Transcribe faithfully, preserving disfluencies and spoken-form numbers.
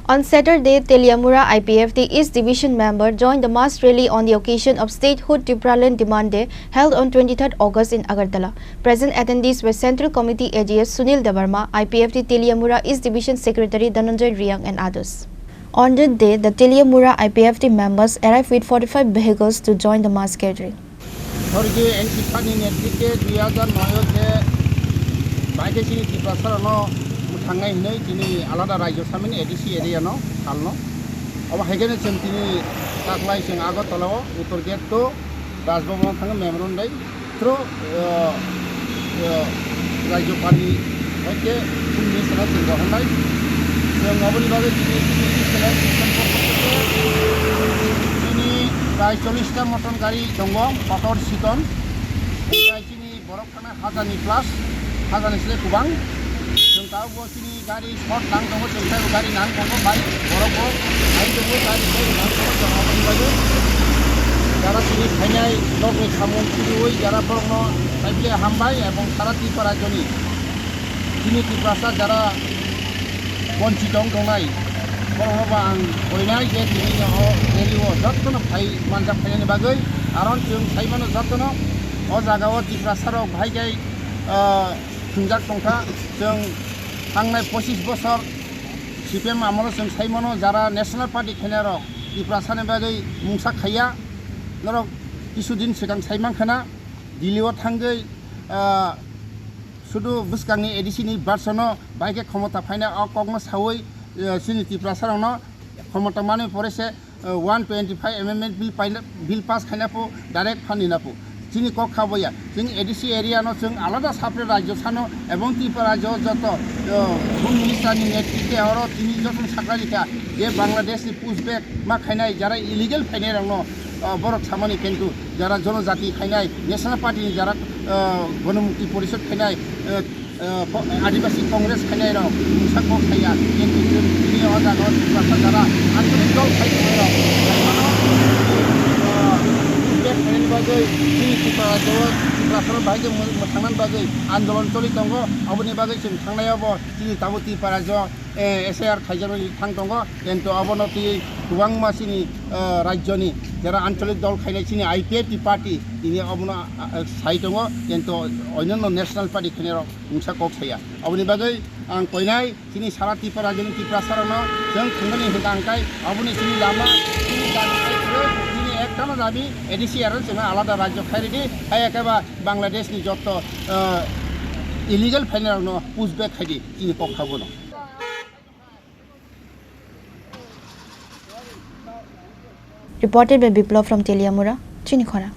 On Saturday, Teliamura I P F T East Division member joined the mass rally on the occasion of Statehood Tipraland Demand Day held on twenty-third August in Agartala. Present attendees were Central Committee A G S Sunil Debbarma, I P F T Teliamura East Division Secretary Dhananjay Riang and others. On that day, the Teliamura I P F T members arrived with forty-five vehicles to join the mass gathering. Sorgi N P Sani netrite dui hajar noi o je bai khe chini Tiprasarokno mwthangnai hinwi chini alada rajyo samani A D C area no salno. Obo hai khe chwng tini taklai chwng Agartala o Uttor Gate to Raj Bhavan o thangwi memorandum dai through, uh, uh, Rajyapalni hai khe chini sara chwng rohornai. Chwng oboni bagwi chini, chini sara chini prai chollish ta motor gari tongo, motor siton. Chini borok thangna hajarni plus, hajarni se kubang. Chwng tabukbo chini gari short nang tongo, chwng tei gari nang tongo, bai borok bo hai tongo, gari tei nang tongo, chwng aboni bagwi jara chini phainai nokni samung twiwi jara borokno taiphile hambai, ebong sara Tripura rajyoni chini Tiprasa jara bonchito wng tongnai, borokno bo ang koinai je tini o rally o jotono phai manjak phainani bagwi, karon chwng sai mano jotono o jaga o Tiprasa rok bahai khe, ah, thwngjak tongkha. Chwng thangnai pochis bosor C P M amolo chwng sai mano jara National Party khainai rok Tiprasa ni bagwi mungsa khaiya, norok kisu din swkang sai mankha na Delhi o thangwi, ah, sudu bwskangni A D C ni version o bai khe khomota phainai o kokno sawi, eh, chini Tiprasa rokno khomota manwi pore se, eh, one twenty-five amendment bill paina, bill pass khaina phu direct phan nina phu. Chini kok kha boya. Chini A D C area no chwng alada separate rajyo sano ebong Tripura rajyo joto, eh, Home Minister ni netrite oro tini joto sakha rikha je Bangladesh ni push back ma khainai jara illegal phainai rokno, ah, borok samani kintu jara jonojati khainai, National Party ni jara, ah, Ganamukti Porishad khainai, ah, ah, ko-, Adibasi Congress khainai rok mungsa kok saya, kintu chwng tini o jaga o Tiprasa jara ancholik dol khai tongnai rok, ah, feedback khainani bagwi chini Tiprasa o, Tiprasa o bahai khe mw-, mwthangnani bagwi andolon choli tongo. Aboni bagwi chwng thangnai o bo chini tabuk Tiprasa o, eh, S I R khaijaknai thang tongo, kintu abono twi kwbangma chini, eh, rajyoni jera ancholik dol khainai chini I P F T party tini abono, ah, ah, sai tongo, kintu onyanno national party khainai rok mungsa kok saya. Aboni bagwi ang koinai chini sara Tripura rajyoni Tiprasa rokno chwng thwngmani hwnkha hwnkhe aboni chini lama chini dabi khe kwrwi, chini ektano dabi A D C area chwngno alada rajyo khai ridi, hai khe ba Bangladesh ni jotto, eh, illegal phainai rokno push back khai di chini kok kha bono. Reported by Biplab from Teliamura, Chinikhora.